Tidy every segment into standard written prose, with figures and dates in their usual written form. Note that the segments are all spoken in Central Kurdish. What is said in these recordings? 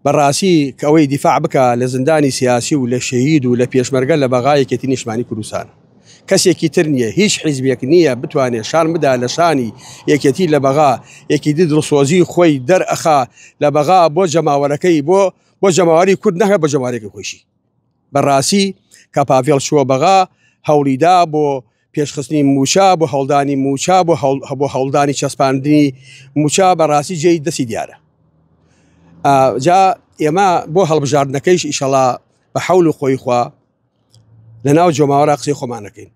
بەڕاستی کە ئەوەی دیفاع بکا لە زیندانی سیاسی و لە شەهید و لە پێشمەرگە لە بەغا یەکێتی نیشتمانی کوردستانە. کەسێکی تر نییە، هیچ حیزبێک نییە بتوانێت شان بدا لە شانی یەکێتی لە بەغا، یەکێتی دڵسۆزی خۆی دەرئەخا لە بەغا بۆ جەماوەرەکەی بۆ بۆ جەماوەری کورد نەک بۆ جەماوەرەکەی خۆیشی. بەڕاستی کە پاڤێڵ چووە بەغا هەوڵیدا بۆ پێشخستنی مووچە بۆ هەوڵدانی مووچە بۆ بۆ هەوڵدانی چەسپاندنی مووچە بەڕاستی جێی دەستی دیارە جا ئێمە بۆ هەڵبژاردنەکەیش ئیشەڵا بە حەول و خۆی خوا لە ناو جۆماوەرا قسەی خۆمانەکەین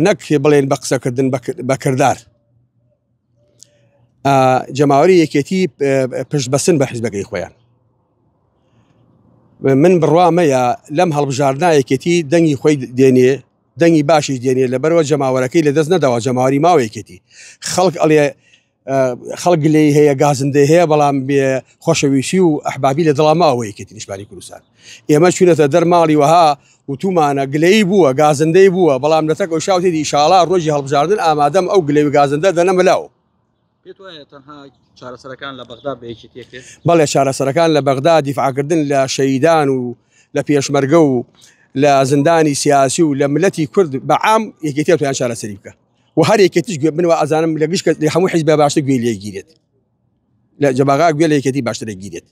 نەک بڵێن بە قسەکردن بە کردار جەماوەری یەکێتی پشت بەسن بە حیزبەکەی خۆیان من بڕوامەیە لەم هەڵبژاردنا یەکێتی دەنگی خۆی دێنێ دەنگی باشیش دێنێ لەبەرەوە جەماوەرەکەی لەدەست نەداوە جەماوەری ماوە یەکێتی خەڵک ئەڵێ خەڵک گلەی هەیە گازندەی هەیە بەڵام بێ خۆشەویستی و ئەحبابی لە دڵا ماوە یەکێتی نیشتمانی کوردستان ئێمە چوونەتە دەرماڵی وەها وتومانە گلەی بووە گازندەی بووە بەڵام لە تەک ئەو شاوتێتی ئیشاڵا ڕۆژی هەڵبژاردن ئامادەم ئەو گلەی و گازندە دەنەمە لاوە. پێت وایە تەنها چارەسەرەکان لە بەغدا بە یەکێتیەک کرد؟ بەڵێ چارەسەرەکان لە بەغدا دیفاعکردن لە شەهیدان و لە پێشمەرگە و لە زیندانی سیاسی و لە ملەتی کورد بە عام یەکێتی تویان چارەسەری بکە و هەر یەکێتیش گوێ من وا ئەزانم لە گشت لە هەموو حیزبە باشتر گوێ لێ گیرێت لە جەباغا گوێ لە یەکێتی باشتر گیرێت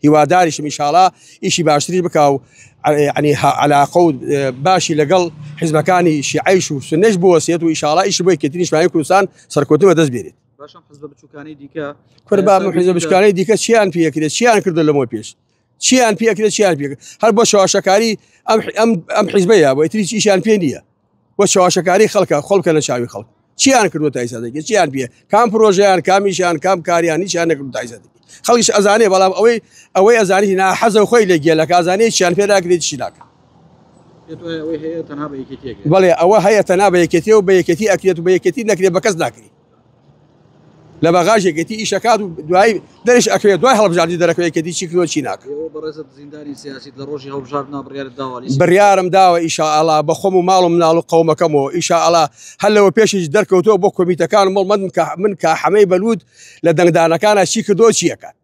هیواداریشم ئیشاڵا ئیشی باشتری بکا و ینی علاقە و باشی لەگەڵ حیزبەکانی شیعیش و سنەش بوەسێت و ئیشاڵا ئیشی بۆ یەکێتی نیشتمانی کوردستان سەرکەوتن بەدەست بێنێت. باشم حزبە بچووکانەی دیکە کورد با حزبە بچووکانەی دیکە چیان پێکرێت چیان کردو لەمەوە پێش چیان پێکرێت چیان پێکرێت هەر بۆ شەواشەکاری ئەم ئەم ئەم حیزبەیە بۆ ئیتر هیچ ئیشیان پێ نییە بۆ چەواشەکاری خەڵکە خۆڵ بکەنە چاوی خەڵک چیان کردو تا ئیستا دەکەی چیان پێ کام پرۆژەیان کامیشیان کام کاریان هیچیان نەکردو تا ئیستا دەکەی خەڵکیش ئەزانێ بەڵام ئەوەی ئەوەی ئەزانی ناحەزە خۆی لە گێلەکە ئەزانێ چیان پێ ناکرێت چی ناکە بەڵێ ئەوە هەیە تەنها بە یەکێتی و بە یەکێتی ئەکرێت و بە یەکێتی نەکرێت بە کەس ناکرێت لە بەغاش یەکێتی ئیشەکات و دوای دەرش ئەکرێت دوای هەڵبژاردنی دەرەکەوێت یەکێتی چی کردووە چی ناکات. ئێوە بەڕێزت زیندانی سیاسیت لە ڕۆژی هەڵبژاردنا بڕیارت داوە لیستی بڕیارم داوە ئیشائەڵا بە خۆم و ماڵ و مناڵ و قەومەکەمەوە ئیشائەڵا هەر لەوە پێشیش دەرکەوتووە بۆ کۆمیتەکان و مەڵ من کە حەمەی بەلووت لە دەنگدانەکانا چی کردووە چی ئەکات.